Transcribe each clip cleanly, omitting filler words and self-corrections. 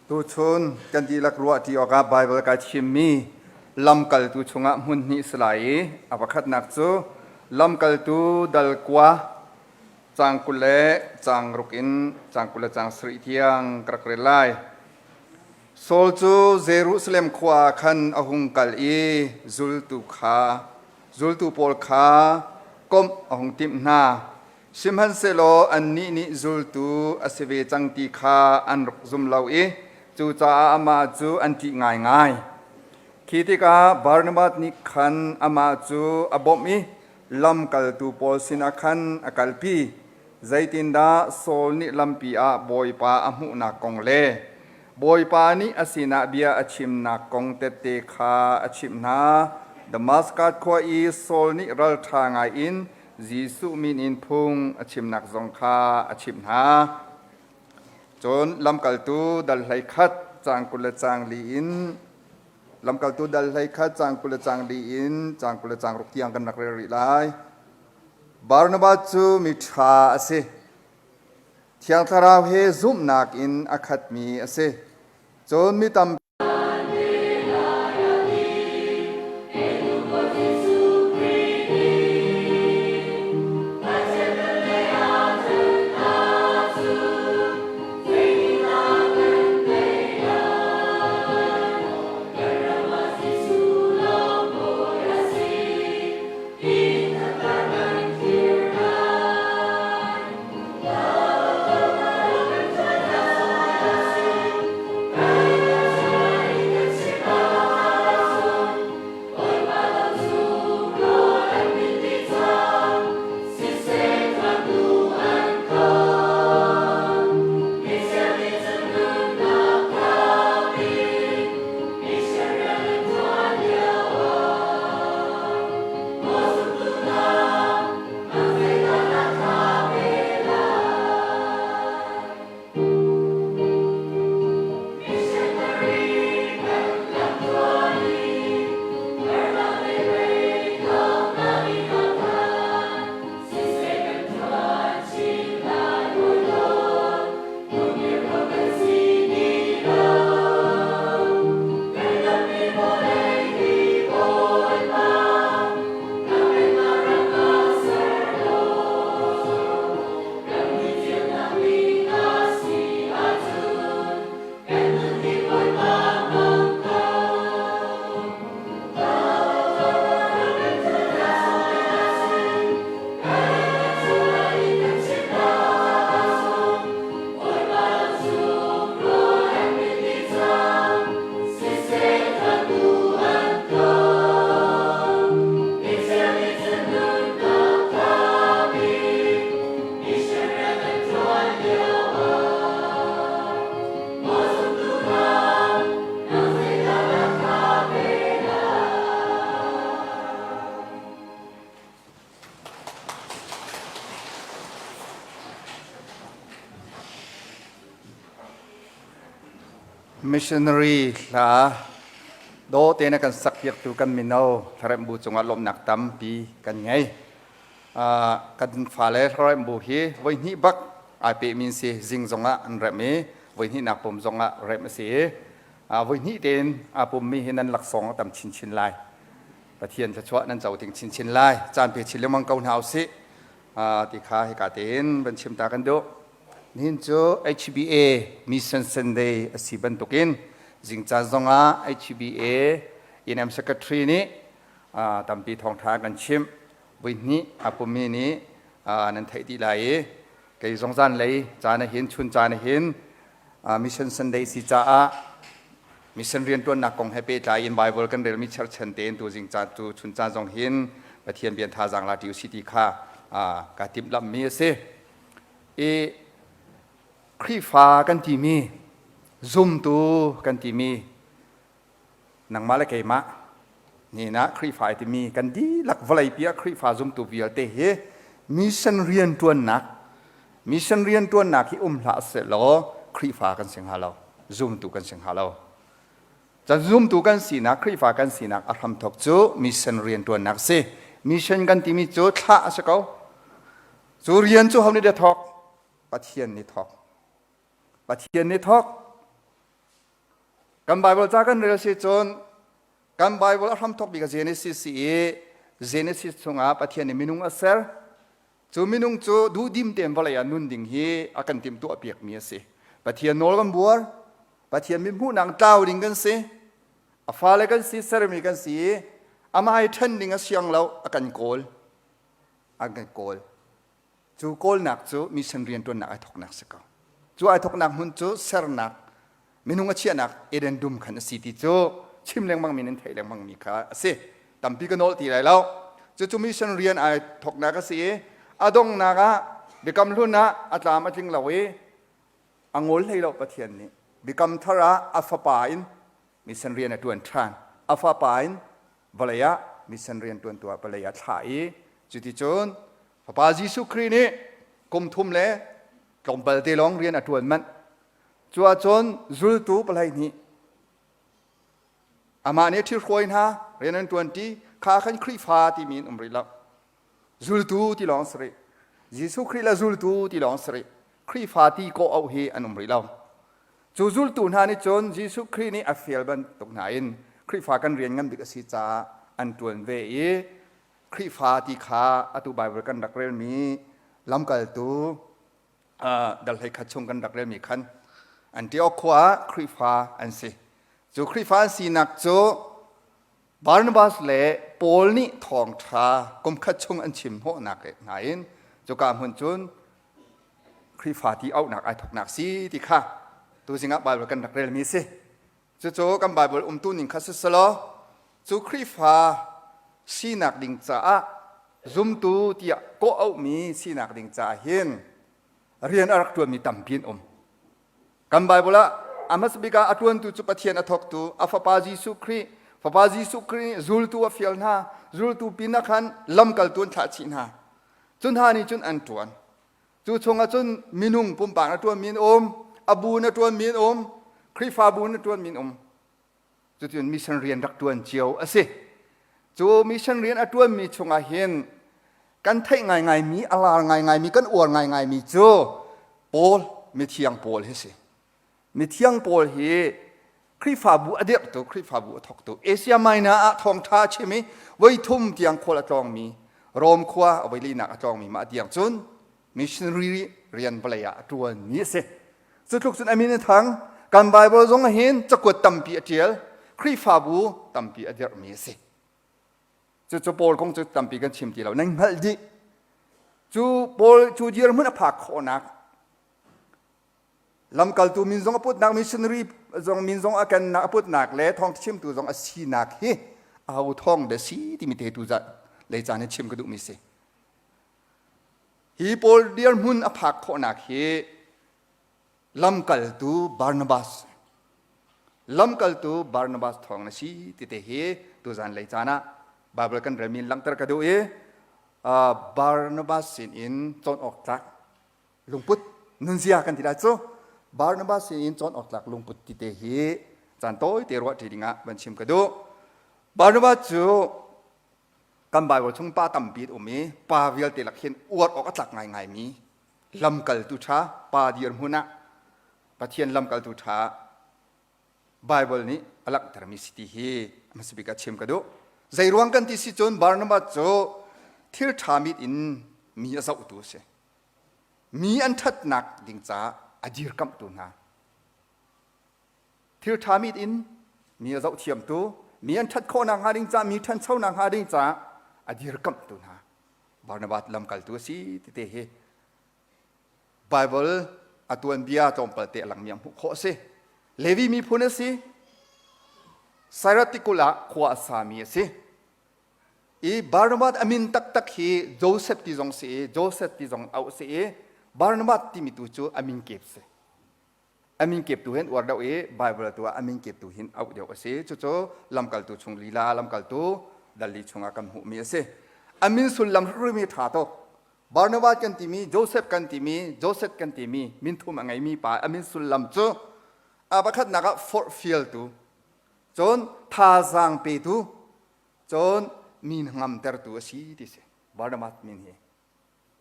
Tuchun kan dihlak ruahṭi awkah Baibal kai thimmi lamkaltu chungah hmun hnih si lai i a pakhatnak cu lamkaltu dal kua caang 20 le caang ruk in caang 20 le caang sarih tiang ka rak rel lai. Saul cu Jerusalem khua ah khan a hung kal i zultu kha zultu pawl kha komh a hung timh hna. Sihmanhsehlaw annih nih zultu a si ve cang ti kha an rak zum lo i cucaah amah cu an ṭih ngaingai. Khi tikah Barnabas nih khan amah cu a bawmh i lamkaltu pawl sinah khan a kalpi. Zeitindah Saul nih lampi ah Bawipa a hmuhnak kong le Bawipa nih a sinah bia a chimnak kong tette kha a chimh hna. Damaskas khua i Saul nih ralṭha ngaiin Jesuh min in phung a chimnak zong kha a chimh hna. Cun lamkaltu dal 11 caang 20 le caang li in lamkaltu dal 11 caang 20 le caang li in caang 20 le caang ruk tiang kan rak rel rih lai. Barnabas cu mi ṭha a si. Thiang Thlarau he zumhnak in a khatmi a si. Cun mi tam Missionary hla dawh tein a kan sakpiaktu kan mino hlaremh bu cungah lawmhnak tampi kan ngei. Kan fale hlaremh bu hi voi hnih bak ai pehmi an si. Zing zongah an remh i voi hnihnak pum zongah remh a si i voi hnih tein aa pummi hi nan laksawng a tam chinchin lai. Pathian thluachuah nan co ting chinchin lai. Caan pe chin lengmang ko hna usih ti kha hika tein van chim ta kan duh. Nihin cu HBA Mission Sunday a si bantukin zingcaan zongah HBA NM Secretary nih tampi thawngṭha kan chimh. Voi hnih a pummi nih nan theih dih lai i kei zong zanlei caan ah hin chun caan ah hin Mission Sunday si caah mission rianṭuannak kong he pehtlai in Bible kan relmi cherhchan tein tu zing caan tu chun caan zong hin Pathian bia thazaang la ṭi usih ti kha ka timhlamhmi a si. I Khrihfa kan timi, zumtu kan timi, nangmah le keimah nihin ah Khrihfa ai timi kan dihlak vawleipi ah Khrihfa zumtu vialte hi mission rianṭuannak mission rianṭuannak hi um hlah sehlaw Khrihfa kan si hnga lo, zumtu kan si hnga lo. Cun zumtu kan sinak, Khrihfa kan sinak a hramthawk cu mission rianṭuannak a si. Mission kan timi cu thlah a si ko. Cu rian cu ho nih dah thawk? Pathian nih thawk. Pathian nih thawk. Kan Bible ca kan rel si cun kan Bible a hramthawk bik a Genesis si i Genesis chungah Pathian nih minung a ser. Cu minung cu duhdim tein vawlei ah nun ding hi a kan timhtuah piakmi a si. Pathian nawl kan buar, Pathian mithmuhnak tlau ding kan si, a fale kan si, sermi kan si i amah i ṭhen ding a siang lo, a kan kawl. A kan kawl. Cu kawlnak cu mission rianṭuannak ai thawknak si ko. Cu ai thawknak hmun cu sernak minung a chiahnak Eden dum khan a si ti cu chim lengmang mi nan theih lengmang mi kha a si. Tampi ka nawl ti lai lo. Cucu mission rian ai thawknak a si i a donghnak ah biakam hlun ah a tlam a tling lo i a ngol hlei lo Pathian nih. Biakam thar ah a fapa in mission rian a ṭuan ṭhan. A fapa in vawlei ah mission rian ṭuantu ah vawlei ah thlah i cuticun Fapa Jesuh Khrih nih kum thum le tlawmpal te lawng rian a ṭuan manh. Cu ahcun zultu palei nih amah nih a ṭhihruai hna, rian an ṭuanṭi, kha khan Khrihfa timi an um rih lo. Zultu ti lawng si rih. Jesuh Khrih le zultu ti lawng si rih. Khrihfa ti kawh auh hi an um rih lo. Cu zultu hna nih cun Jesuh Khrih nih a fial bantuk hna in Khrihfa kan rian ngan bik a si caah an ṭuan ve i Khrihfa ti kha atu Baibal kan rak relmi lamkaltu dal 11 chung kan rak relmi khan Antioch khua ah Khrihfa an si. Cu Khrihfa an sinak cu Barnabas le Paul nih thawngṭha kumkhat chung an chim hnawhnak hna in cuka hmun cun Khrihfa ti auhnak ai thawknak si ti kha tuzing ah Baibal kan rak relmi si. Cucu kan Baibal umtu ning kha siselaw cu Khrihfa sinak ding caah zumtu tiah kawh auhmi sinak ding caah hin rian a rak ṭuanmi tampi an um. Kan Baibal ah a hmasa bik ah a ṭuantu cu Pathian a thawktu a Fapa Jesuh Khrih, Fapa Jesuh Khrih nih zultu a fial hna, zultu pinah khan lamkaltu an thlah chih hna. Cu hna nih cun an ṭuan. Cu chungah cun minung pumpak na ṭuanmi an um, a bu na ṭuanmi an um, Khrihfabu na ṭuanmi an um. Cuticun mission rian rak ṭuan cio a si. Cu mission rian a ṭuanmi chungah hin kan theih ngaingaimi, a lar ngaingaimi, kan uar ngaingaimi cu Paul, mithiang Paul hi si. Mithiang Paul hi Khrihfabu a dirhtu, Khrihfabu a thawktu, Asia Minor ah thawngṭha a chim i voi thum tiang khual a tlawngmi, Rom khua a voi linak a tlawngmi mah tiang cun missionary rian vawlei ah a ṭuanmi a si. Cu tluk cun a min a thang. Kan Baibal zong ah hin cakuat tampi a ṭial, Khrihfabu tampi a dirhmi a si. Cucu Paul kong cu tampi kan chim ti lo. Nan hngalh dih. Cu Paul cu dirhmun a phak khawhnak Lamkaltu min zong a putnak, missionary zong min zong a kennak a putnak le thawngṭha chimtu zong a sinak hi aho thawng dah si timi te tu zat lei caan in chim ka duhmi si. Hi Paul dirhmun a phak khawhnak hi lamkaltu Barnabas lamkaltu Barnabas thawng na si ti te hi tuzan lei caan ah Bible kan relmi in langhter ka duh i Barnabas sin in cawn awk tlak lungput nunzia kan ti lai cu Barnabas sin in cawn awk tlak lungput ti te hi caan tawi te ruah ṭi dingah van chim ka duh. Barnabas cu kan Bible chung pa tampi um i pa vialte lak hin uar awk a tlak ngaingaimi lamkaltu ṭha pa dirhmun ah Pathian lamkaltu ṭha Bible nih a langhtermi si ti hi hmasa bik ah chim ka duh. Zei ruang kan ti si cun Barnabas cu thil ṭha mit in mi a zohtu a si. Mi an ṭhatnak ding caah a dirkamhtu hna. Thil ṭha mit in mi a zohthiamtu, mi an ṭhat khawhnak hnga ding caah, mi ṭhanchonak hnga ding caah a dirkamhtu hna. Barnabas lamkaltu a si ti te hi Bible a tuanbia tlawmpal te a langmi ah hmuh khawh a si. Levi miphun a si. Sairat tikulh ah khua a sami a si. I Barnabas a min taktak hi Joseph ti zong si i Joseph ti zong auh si i Barnabas timi tu cu a min kep si. A min kep tu hin uar deuh i Bible tu ah a min kep tu hin auh deuh a si. Cucu lamkaltu chung lila lamkaltu dalli chungah kan hmuhmi a si. A min sullam hrimhrim hi ṭha tuk. Barnabas kan timi, Joseph kan timi, Joseph kan timi min thum a ngeimi pa a min sullam cu a pakhatnak ah forhfialtu, cun thazaang petu, Cun mi hnangamtertu a si ti si. Barnabas min hi.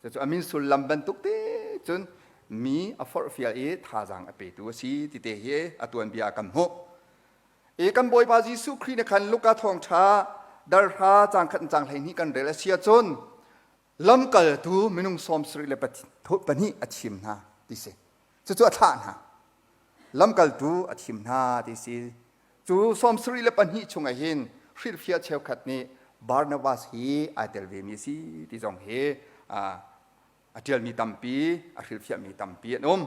Cucu a min sullam bantuk te cun mi a forhfial i thazaang a petu a si ti te hi a tuanbia kan hmuh. I kan Bawipa Jesuh Khrih nih khan Luka thawngṭha darhra caang khat in caang 12 kan rel a si ahcun lamkaltu minung 72 a thim hna ti si. Cucu a thlah hna. Lamkaltu a thim hna ti si. Cu 72 chungah hin hrilhfiah cheukhat nih Barnabas hi ai tel vemi a si ti zong hi a ṭialmi tampi, a hrilhfiahmi tampi an um.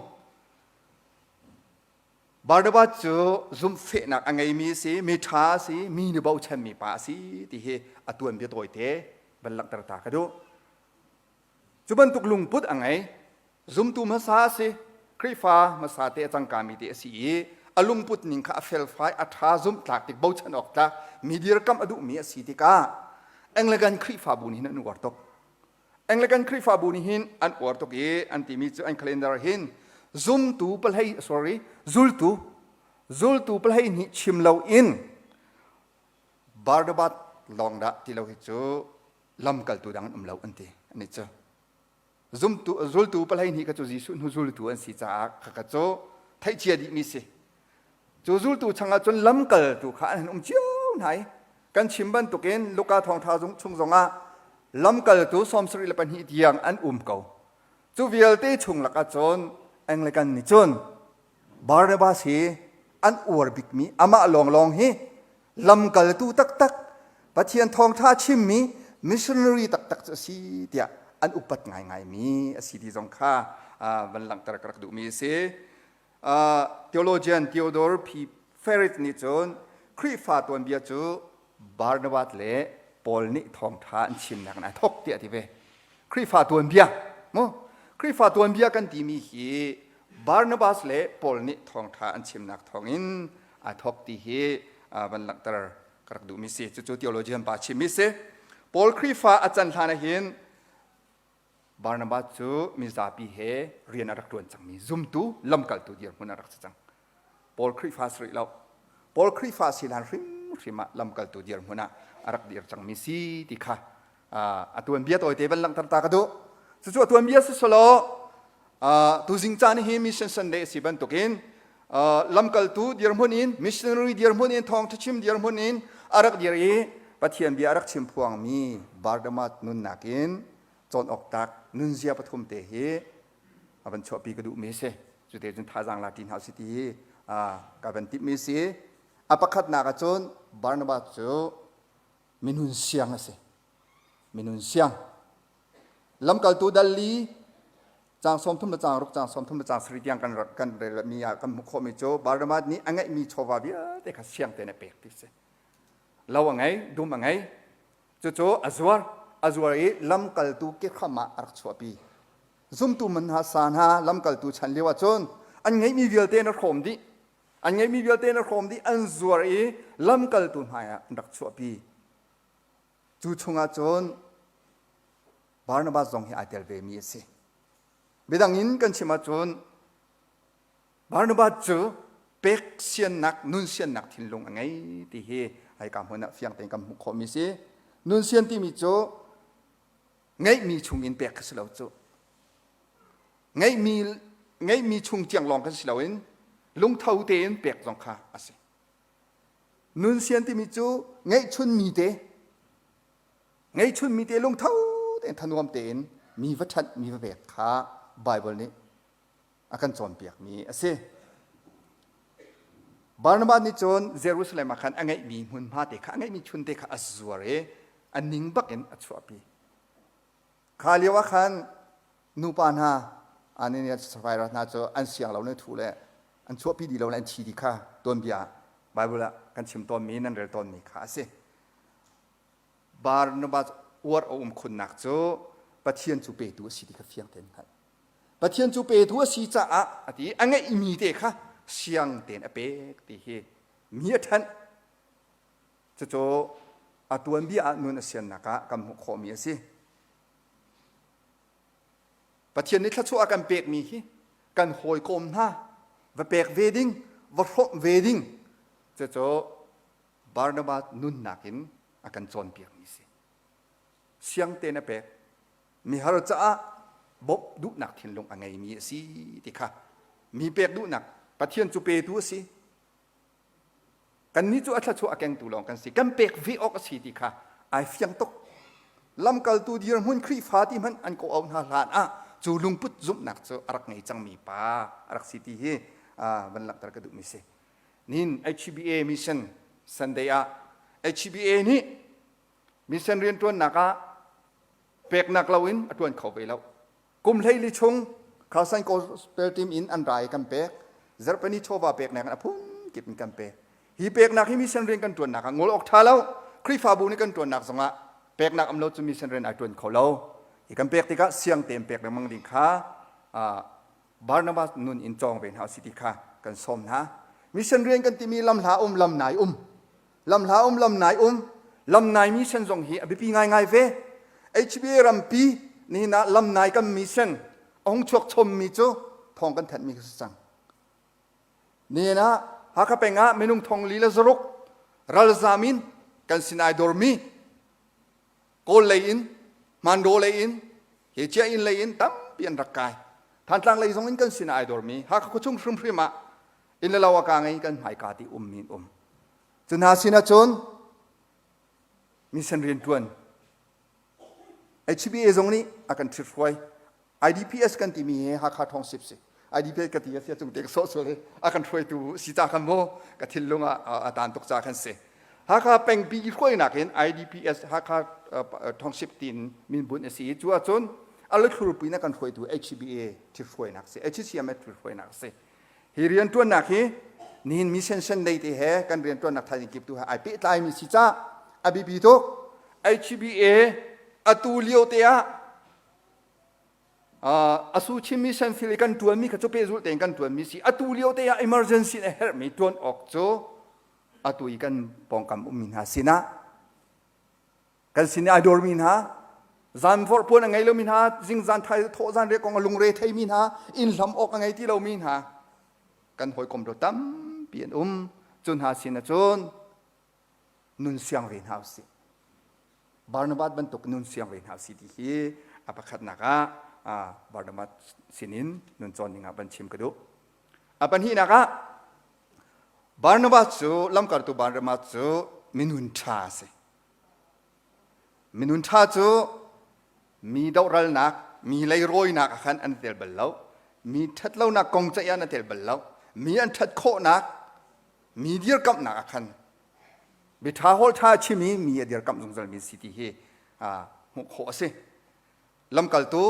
Barnabas cu zumhfehnak a ngeimi a si, mi ṭha a si, mi nih bochanmi pa a si ti hi a tuanbia tawite van langhter ta ka duh. Cu bantuk lungput a ngei. Zumtu hmasa a si, Khrihfa hmasa te a cangkami te a si i a lungput ning kha a felfai, a ṭha, zumhtlak tik, bochan awk tlak, mi dirkamh a duhmi a si tikah Anglican Khrihfabu nih hin an uar tuk. Anglican Khrihfabu nih hin an uar tuk i an timi cu an calendar hin zumtu pahlei sorry zultu zultu pahlei nih chim lo in Barnabas lawng dah ti lo hi cu lamkaltu dang an um lo an ti ani cu zumtu zultu pahlei hnih kha cu Jesuh hnu zultu an si caah khakha cu theihcia dihmi si Cu zultu changah cun lamkaltu kha an um cio hna i kan chim bantukin Luka thawngṭha chung zongah lamkaltu 72 tiang an um ko. Cu vialte chung lakah cun Anglican nih cun Barnabas hi an uar bikmi amah lawnglawng hi lamkaltu taktak Pathian thawngṭha chimmi missionary taktak cu a si tiah an upat ngaingaimi a si ti zong kha van langhter ka rak duhmi a si. Theologian Theodore P. Ferrit nih cun Khrihfa tuanbia cu Barnabas le Paul nih thawngṭha an chimnak in ai thawk tiah a ti ve. Khrihfa tuanbia mu Khrihfa tuanbia kan timi hi Barnabas le Paul nih thawngṭha an chimnak thawngin ai thawk ti hi van langhter ka rak duhmi si. Cucu theologian pa chimmi si. Paul Khrihfa a can hlan ah hin Barnabas cu mizapi he rian a rak ṭuan cangmi zumtu lamkaltu dirhmun a rak si cang. Paul Khrihfa si rih lo. Paul Khrihfa si hlan hrimhrim ah lamkaltu dirhmun ah a rak dir cangmi si ti kha a tuanbia tawite van langhter ta ka duh. Cucu a tuanbia si selaw tuzing caan hi Mission Sunday a si bantukin lamkaltu dirhmun in missionary dirhmun in thawngṭha chim dirhmun in a rak dir i Pathian bia a rak chim phuangmi Barnabas nunnak in cawn awk tak nunzia pathum te hi a van chuahpi ka duhmi si. Cute cun thazaang la ṭi hna usih ti hi ka van timhmi si. A pakhatnak ahcun Barnabas cu minun siang a si. Minun siang. Lamkaltu dal li caang 30 le caang ruk caang 30 le caang sarih tiang kan kan relmi ah kan hmuh khawhmi cu Barnabas nih a ngeihmi chawva vialte kha siang tein a pek ti si. Lo a ngei, dum a ngei. Cucu a zuar, a zuar i lamkaltu kehram ah a rak chuahpi. Zumtu man hna sa hna lamkaltu chan lio ahcun an ngeihmi vialte in a hrawm dih. An ngeihmi vialte in a hrawm dih, an zuar i lamkaltu hmai ah an rak chuahpi. Cu chungah cun Barnabas zong hi ai tel vemi a si. Midang in kan chim ahcun Barnabas cu pek siannak, nun siannak thinlung a ngei ti hi hika hmun ah fiang tein kan hmuh khawhmi si. Nun sian timi cu ngeihmi chung in pek kha si lo cu. Ngeihmi, ngeihmi chung tiang lawng kan si loin lungtho tein pek zong kha a si. Nun sian timi cu ngeihchunmi te ngeihchunmi te lungtho tein thanuam tein mi va ṭhanh mi va pek kha Baibal nih a kan cawnpiakmi a si. Barnabas nih cun Jerusalem ah khan a ngeihmi hmunhma te kha a ngeihmi chun te kha a zuar i a ning bak in a chuahpi. Kha lio ah khan nupa hna Ananias Sapphira hna cu an siang lo ne thu le an chuahpi dih lo le an thi dih kha tuanbia Bible ah kan chim tawnmi nan rel tawnmi kha a si. Barnabas uar a um khunnak cu Pathian cu petu a si ti kha fiang tein hngalh. Pathian cu petu a si caah a ti a ngeihmi te kha siang tein a pek ti hi mi a ṭhanh. Cucu a tuanbia ah nun a siannak ah kan hmuh khawhmi a si. Pathian nih thluachuah a kan pekmi hi kan hawikom hna va pek ve ding, va hrawmh ve ding cucu Barnabas nunnak in a kan cawnpiakmi si. Siang tein a pek. Mihar caah bawmh duhnak thinlung a ngeimi a si ti kha mi pek duhnak Pathian cu petu a si. Kannih cu a thluachuah a kengtu lawng kan si. Kan pek ve awk a si ti kha ai fiang tuk. Lamkaltu dirhmun Khrihfa ti hmanh an kawh auh hna hlan ah cu lungput zumhnak cu a rak ngei cangmi pa a rak si ti hi van langhter ka duhmi si. Nin HBA mission Sunday ah HBA nih mission rianṭuannak ah peknak loin a ṭuan kho ve lo. Kum 14 chung Carson Gospel team in an ra i kan pek. Zarhpini chawva peknak in a phunkip in kan pek. Hi peknak hi mission rian kan ṭuannak ah ngol awk ṭha lo. Khrihfabu nih kan ṭuannak zongah peknak um lo cu mission rian ai ṭuan kho lo. Hi kan pek tikah siang tein pek lengmang ding kha Barnabas nun in cawng ve hna usih ti kha kan sawm hna. Mission rian kan timi lam hla um lam nai um. Lam hla um lam nai um. Lam nai mission zong hi a biapi ngaingai ve. HBA rampi nihin ah lam nai kan mission a hung chuak chommi cu thawng kan thanhmi kha si cang. Nihin ah Hakha peng ah minung thong li le zaruk ralzam in kan sin ai dormi Kawl lei in, Hmandaw lei in, he cia inn lei in tampi an rak kai. Thantlang lei zong in kan sin ai dormi Hakha khuachung hrimhrim ah inn le lo a ka ngei kan hmaika ti ummi an um. Cu hna sin ahcun mission riantuan HBA zong nih a kan ṭhithruai. IDPS kan timi hi Hakha Township si. IDPS ka ti a si cung te ka sawh sual hi a kan hruaitu si ca khan mu ka thinlung ah a taan tuk ca khan si. Hakha pengpi i hruainak in IDPS Hakha Township tiin min bunh a si i cu ahcun a luthlurpi na kan hruaitu HBA ṭhithruainak si HCMS ṭhithruainak si. Hi rianṭuannak hi nihin mission sen lei te he kan rianṭuannak thaizing kip tu he ai pehtlaimi si ca a biapi tuk. HBA atu lio te ah Asu Chin Mission Field i kan ṭuanmi kha cu pehzulh tein kan ṭuanmi si. Atu lio te ah emergency in a herhmi ṭuan awk cu atu i kan pawngkam ummi hna sinah kan sin i ai dawrmi hna zan vorh puan a ngei lomi hna zingzan thai thawh zan riah kong a lungre theimi hna inn hlam awk a ngei ti lomi hna kan hawikom do tampi an um cu hna sin ahcun nun siang ve hna usih. Barnabas bantuk nun siang ve hna usih ti hi a pakhatnak ah Barnabas sinin nun cawn ding ah van chim ka duh. A pahnihnak ah Barnabas cu lamkaltu Barnabas cu minun ṭha a si. Minun ṭha cu mi dohralnak, mi leirawinak ah khan an tel bal lo. Mi ṭhatlonak kong ceih ah an tel bal lo. Mi an ṭhat khawhnak mi dirkamhnak ah khan biaṭha holṭha a chim i mi a dirkamh zungzalmi si ti hi hmuh khawh a si. Lamkaltu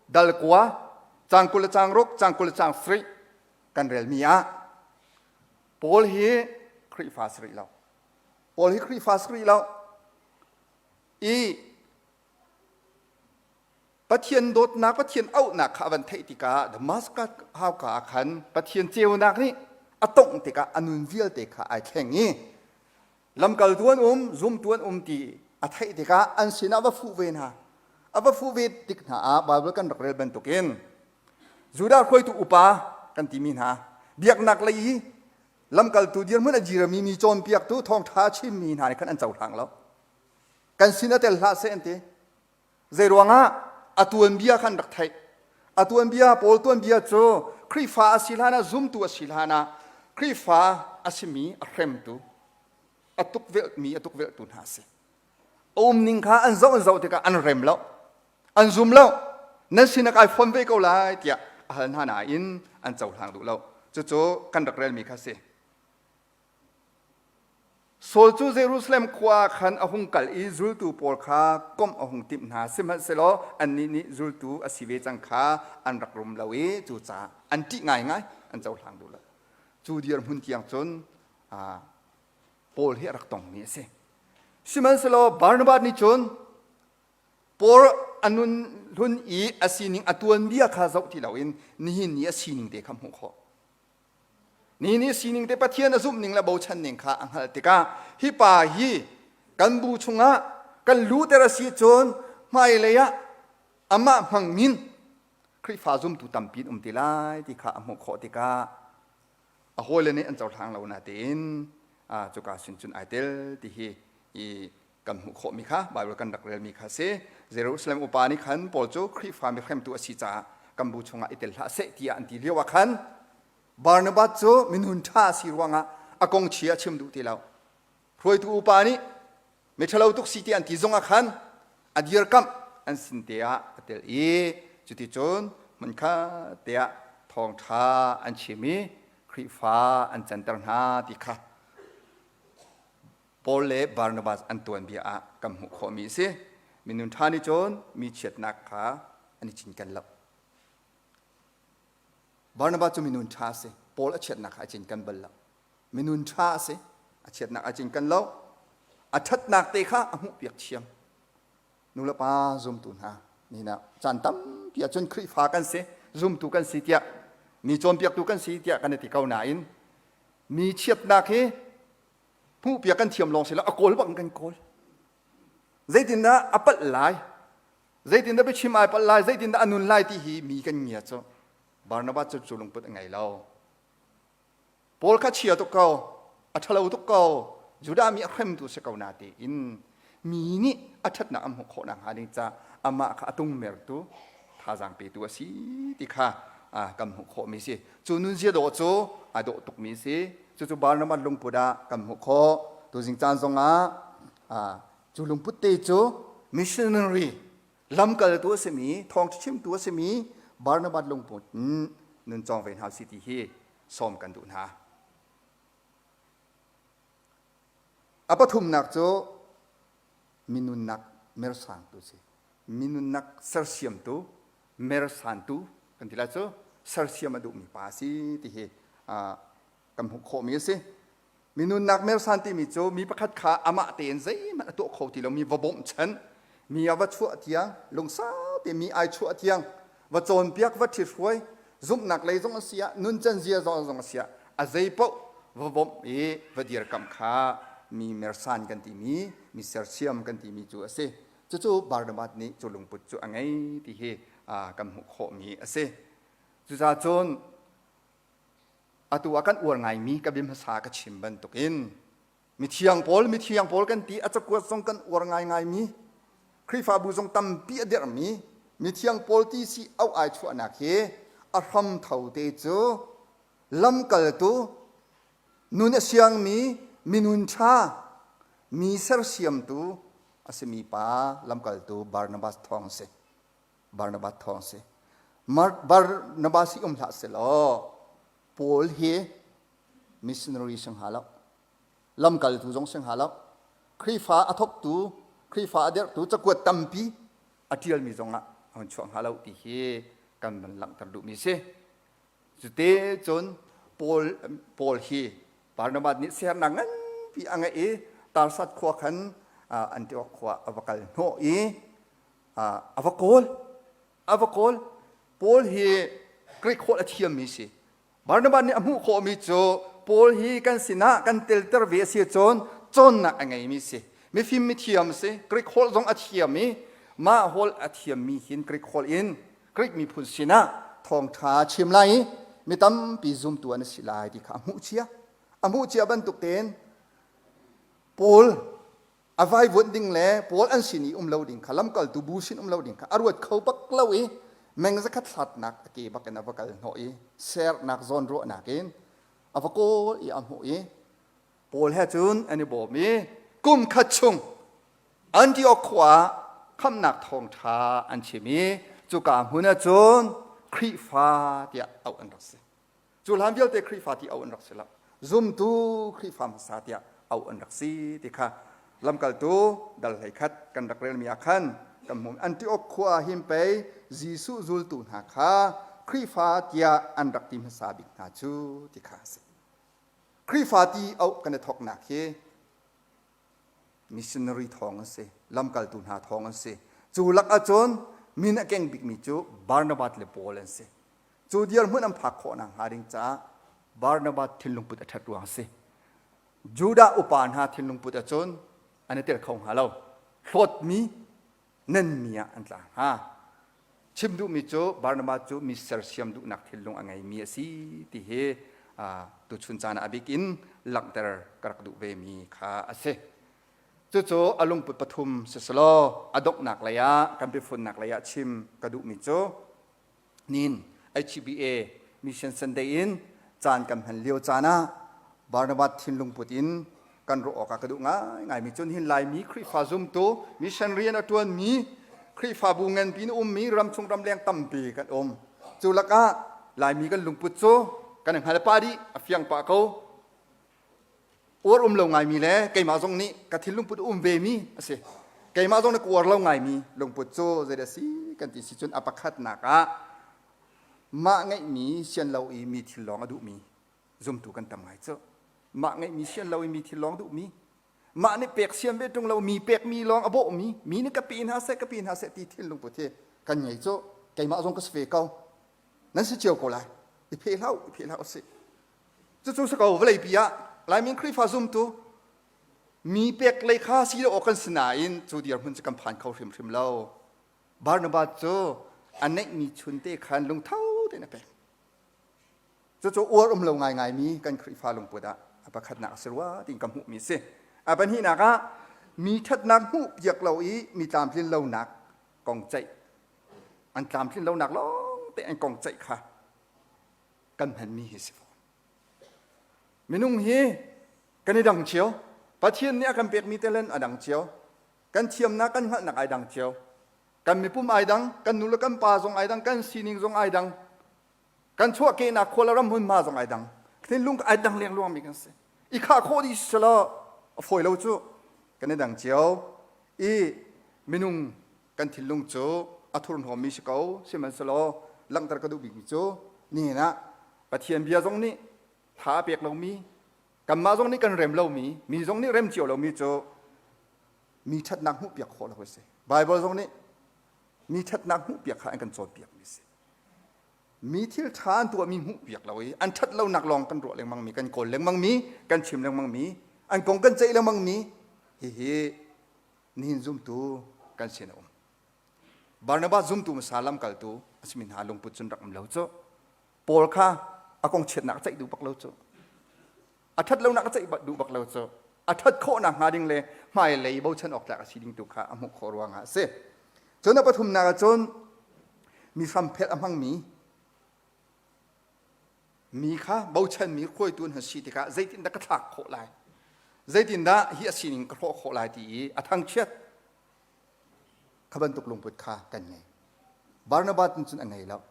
dal kua caang 20 le caang ruk caang 20 le caang sarih kan relmi ah Paul hi Khrihfa si rih lo. Paul hi Khrihfa si rih lo. I Pathian dawtnak, Pathian auhnak kha a van theih tikah Damascus hauka ah khan Pathian ceunak nih a tongh tikah a nun vialte kha ai thleng i lamkaltu an um, zumtu an um ti a theih tikah an sinah va fuh ve hna. A va fuh ve tik hna ah Bible kan rak rel bantukin Judah hruaitu upa kan timi hna biaknak lei i lamkaltu dirhmun a dirami mi cawnpiaktu thawngṭha a chimmi hna nih khan an cohlang lo. Kan sin a tel hlah seh an ti. Zeiruangah a tuanbia khan rak theih. A tuanbia Paul tuanbia cu Khrihfa a si hlan ah zumtu a si hlan ah Khrihfa a simi a hremtu a tukvelhmi a tukvelhtu hna a si. A umning kha an zoh an zoh tikah an rem lo. An zum lo. Nan sinah kai fon ve ko lai tiah a hal hna nain an cohlang duh lo. Cucu kan rak relmi kha a si. Saul cu Jerusalem khua ah khan a hung kal i zultu pawl kha komh a hung timh hna. Sihmanhsehlaw annih nih zultu a si ve cang kha an rak rum lo i cucaah an ṭih ngaingai, an cohlang duh lo. Cu dirhmun tiang cun Paul hi a rak tongmi a si. Sihmanhsehlaw Barnabas nih cun Paul a nun hlun i a sining a tuanbia kha zoh ti loin nihin ni a sining te kha hmuh khawh. Ni nih sining te Pathian a zumh ning le bochan ning kha a hngalh tikah hi pa hi kan bu chungah kan luter a si cun hmailei ah amah hmangin Khrihfa zumtu tampi an um ti lai ti kha a hmuh khawh tikah a hawile nih an cohlang lo natein cuka sin cun ai tel ti hi i kan hmuh khawhmi kha Bible kan rak relmi kha si. Jerusalem upa nih khan Paul cu Khrihfa mi hremtu a si caah kan bu chungah i tel hlah seh tiah an ti lio ah khan Barnabas cu minun ṭha a si ruangah a kong chia a chim duh ti lo. Hruaitu upa nih miṭhalo tuk si ti an ti zong ah khan a dirkamh an sin te ah a tel i cuticun hmunkhat te ah thawngṭha an chim i Khrihfa an canter hna ti kha Paul le Barnabas an tuanbia ah kan hmuh khawhmi a si. Minung ṭha nih cun mi chiatnak kha an i cinken lo. Barnabas cu minung ṭha a si. Paul a chiatnak kha a cinken bal lo. Minung ṭha a si. A chiatnak a cinken lo. A ṭhatnak te kha a hmuhpiak thiam. Nulepa zumtu hna nihin ah caan tampi ahcun Khrihfa kan si, zumtu kan si tiah mi cawnpiaktu kan si tiah kan i ti ko nain mi chiatnak hi hmuhpiak kan thiam lawng si lo a kawl bak in kan kawl zeitindah a palh lai zeitindah biachim ai palh lai zeitindah a nun lai ti hi mi kan ngia cu Barnabas cu cu lungput a ngei lo Paul kha chia tuk ko a ṭhalo tuk ko Judah mi a hremtu si ko na tiin mi nih a ṭhatnak an hmuh khawh nakhnga ding ca amah kha a tungmertu thazaang petu a si ti kha kan hmuh khawhmi si. Cu nunzia dawh cu a dawh tukmi si. Cucu Barnabas lungput ah kan hmuh khawh. Tuzing caan zongah cu lungput te cu missionary lamkaltu a simi thawngṭha chimtu a simi Barnabas lungput in nun cawng ve hna si ti hi sawm kan duh hna. A pathumnak cu minunnak mersangtu si. Minunnak sersiamtu mersantu kan ti lai cu sersiam a duhmi pa a si ti hi kan hmuh khawhmi a si. Mi nunnak mersan timi cu mi pakhat kha amah tein zeihmanh a tuah kho ti lomi va bawmhchanh, mi a va chuah tiang, lungsau te mi ai chuah tiang, va cawnpiak, va ṭhithruai, zumhnak lei zong a si ah, nuncan zia zong a si ah, a zei paoh va bawmh i va dirkamh kha mi mersan kan timi, mi sersiam kan timi cu a si. Cucu Barnabas nih cu lungput cu a ngei ti hi kan hmuh khawhmi a si. Cucaah cun atu ah kan uar ngaimi ka bia hmasa ka chim bantukin mithiang Paul mithiang Paul kan ti a cakuat zong kan uar ngaingaimi Khrihfabu zong tampi a dirhmi mithiang Paul ti si auh ai chuahnak hi a hram tho te cu lamkaltu nun a siangmi minun ṭha mi sersiamtu a simi pa lamkaltu Barnabas thawng a si. Barnabas thawng a si. Barnabas hi um hlah selaw Paul hi missionary si hnga lo. Lamkaltu zong si hnga lo. Khrihfa a thawktu, Khrihfa a dirhtu cakuat tampi a ṭialmi zongah a hun chuah hnga lo ti hi kan van langhter duhmi si. Cute cun Paul, Paul hi Barnabas nih siaherhnak nganpi a ngeih i Tarsat khua khan Antioch khua a va kal hnawh i a va kawl. A va kawl. Paul hi Greek holh a thiammi si. Barnabas nih a hmuh khawhmi cu Paul hi kan sinah kan telter ve a si cun cawnnak a ngeimi si. Mifim mithiam si. Greek holh zong a thiam i mah holh a thiammi hin Greek holh in Greek miphun sinah thawngṭha chim lai i mi tampi zumtu an si lai ti kha a hmuh cia. A hmuh cia bantuk tein Paul a vaivuanh ding le Paul an sin i um lo ding kha lamkaltu bu sin um lo ding kha a ruat kho bak lo i meng zakhat hlatnak a ke bak in a va kal hnawh i sernak zawnruahnak in a va kawl i a hmuh i Paul he cun an i bawm i kum khat chung Antioch khua ah khamhnak thawngṭha an chim i cuka hmun ah cun Khrihfa tiah auh an rak si. Cu hlan vialte Khrihfa ti auh an rak si lo. Zumtu Khrihfa hmasa tiah auh an rak si ti kha lamkaltu dal 11 kan rak relmi ah khan kan hmuh. Antioch khua ah hin pei Jesuh zultu hna kha Khrihfa tiah an rak ti hmasa bik hna cu ti kha a si. Khrihfa ti auh kan i thawknak hi missionary thawng an si lamkaltu hna thawng an si cu lak ahcun min a keng bikmi cu Barnabas le Paul an si cu dirhmun an phak khawh nak hnga ding caah Barnabas thinlungput a ṭhat ruang a si Judah upa hna thinlungput ahcun an i tel kho hnga lo hlawtmi nan mi ah an tla hnga chim duhmi cu Barnabas cu mi sersiam duhnak thinlung a ngeimi a si ti hi tuchun caan ah a bik in langhter ka rak duh vemi kha a si. Cucu a lungput pathum siselaw a donghnak lei ah kan biafunnak lei ah chim ka duhmi cu nin HBA Mission Sunday in caan kan hman lio caan ah. Barnabas thinlung put in kan ruah awkah ka duh ngaingaimi cu nihin Laimi Khrihfa zumtu mission rian a ṭuanmi Khrihfabu nganpi in ummi ramchung ramleng tampi kan um. Cu lakah Laimi kan lungput cu kan i hngal pah dih, a fiang pah ko. Uar um lo ngaimi le keimah zong nih ka thinlungput um vemi a si. Keimah zong nih ka uar lo ngaimi lungput cu zeidah a si kan ti si cun a pakhatnak ah mah ngeihmi sian lo i mi thil lawng a duhmi zumtu kan tam ngai cu. Mah ngeihmi sian lo i mi thil lawng duhmi, mah nih pek sian ve ṭung lo mi pekmi lawng a bawhmi, mi nih ka pe hna seh ka pe hna seh ti thinlungput hi kan ngei cu. Keimah zong ka si ve ko. Nan si cio ko lai. I pheh hlah u, i pheh hlah u sih. Cucu si ko vawleipi ah Laimi Khrihfa zumtu mi pek lei kha si lo awk kan si nain cu dirhmun cu kan phan kho hrimhrim lo. Barnabas cu a neihmi chunte khan lungtho tein a pek. Cucu uar um lo ngaingaimi kan Khrihfa lungput ah a pakhatnak a si rua tiin ka hmuhmi a si. A pahnihnak ah mi ṭhatnak hmuh piak lo i mi tlamtlin lonak kong ceih an tlamtlin lonak lawng te an kong ceih kha kan hmanmi hi si fawn. Minung hi kan i dang cio. Pathian nih a kan pekmi talent a dang cio. Kan thiamnak kan hngalhnak ai dang cio. Kan mipum ai dang, kan nu le kan pa zong ai dang, kan sining zong ai dang. Kan chuahkehnak khua le ram hmunhma zong ai dang. Thinlung ai dang lengluangmi kan si. I khah khawh dih selaw a fawi lo cu. Kan i dang cio. I minung kan thinlung cu a thurhnawmmi si ko sihmanhsehlaw langhter ka duh bikmi cu nihin ah Pathian bia zong nih tha a pek lomi kanmah zong nih kan rem lomi mi zong nih rem cio lomi cu mi ṭhatnak hmuhpiak khawh lo a si Baibal zong nih mi ṭhatnak hmuhpiak kha an kan cawnpiakmi a si mi thil ṭha an tuahmi hmuhpiak lo i an ṭhat lonak lawng kan ruah lengmangmi kan kawl lengmangmi kan chim lengmangmi an kong kan ceih lengmangmi hihi nihin zumtu kan sin a um. Barnabas zumtu hmasa lamkaltu a simi hna lungput cun rak um lo cu. Paul kha a kong chiatnak a ceih duh bak lo cu. A ṭhat lonak a ceih duh bak lo cu. A ṭhat khawhnak hnga ding le hmailei bochan awk tlak a si ding tu kha a hmuh khawh ruangah a si. Cun a pathumnak ah cun mi hramphelh a hmangmi Mi kha bochanmi hruaitu an si tikah zeitindah ka thlak khawh lai? Zeitindah hi a sining ka hrawh khawh lai ti i a thangchiat kha bantuk lungput kha kan ngei. Barnabas cun a ngei lo.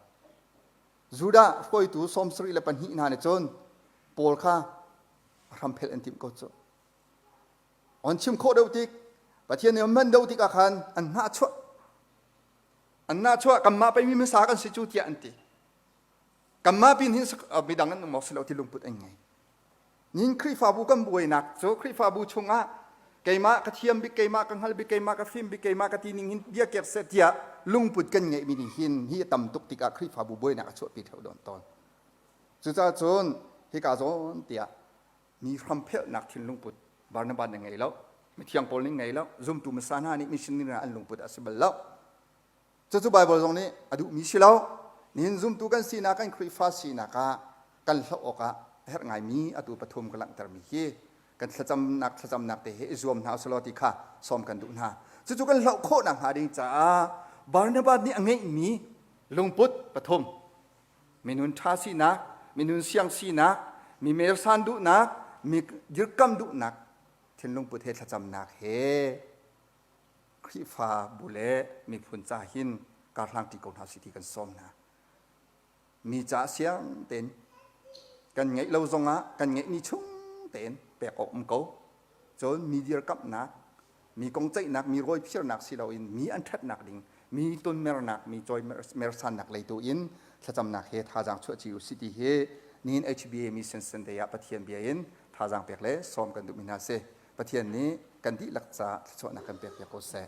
Judah hruaitu 72 hna nih cun Paul kha a hramphelh an timh ko cu. On chim khawh deuh tik, Pathian nih a hman deuh tikah khan an hnahchuah. An nahchuah kanmah pei mi hmasa kan si cu tiah an ti. Kanmah pin hin midang an um awk si lo ti lungput an ngei. Nin Khrihfabu kan buainak cu Khrihfabu chungah keimah ka thiam bik, keimah ka hngal bik, keimah ka fim bik, keimah ka ti ning hin bia kek seh tiah lungput kan ngeihmi nih hin hi a tam tuk tikah Khrihfabu buainak a chuahpi theo dawn tawn. Cucaah cun hika zawn tiah mi hramphelhnak thinlungput Barnabas nih ngei lo, mithiang Paul nih ngei lo, zumtu hmasa hna nih missionary an lungput a si bal lo. Cucu Baibal zong nih a duhmi si lo. Nihin zumtu kan sinak kan Khrihfa sinak ah kan hloh awkah a herh ngaimi atu pathum ka langhtermi hi kan thlacamnak thlacamnak te he i zuam hna usih law ti kha sawm kan duh hna. Cucu kan hloh khawh nakhnga ding caah Barnabas nih a ngeihmi lungput pathum minun ṭha sinak, minun siang sinak, mi mersan duhnak, mi dirkam duhnak thinlung put he thlacamnak he Khrihfabu le miphun ca hin karhlang ṭi ko hna sih ti kan sawm hna. Mi ca siang tein kan ngeih lo zongah kan ngeihmi chung tein pek awk um ko. Cun mi dirkamhnak, mi kong ceihnak, mi rawiphiarnak si loin mi an ṭhatnak ding, mi tonmernak, mi cawi mersannak lei tu in thlacamnak he thazaang chuah ci u si ti hi nihin HBA Mission Sunday ah Pathian bia in thazaang pek le sawm kan duhmi hna si. Pathian nih kan dihlak ca thluachuahnak kan pek piak ko seh.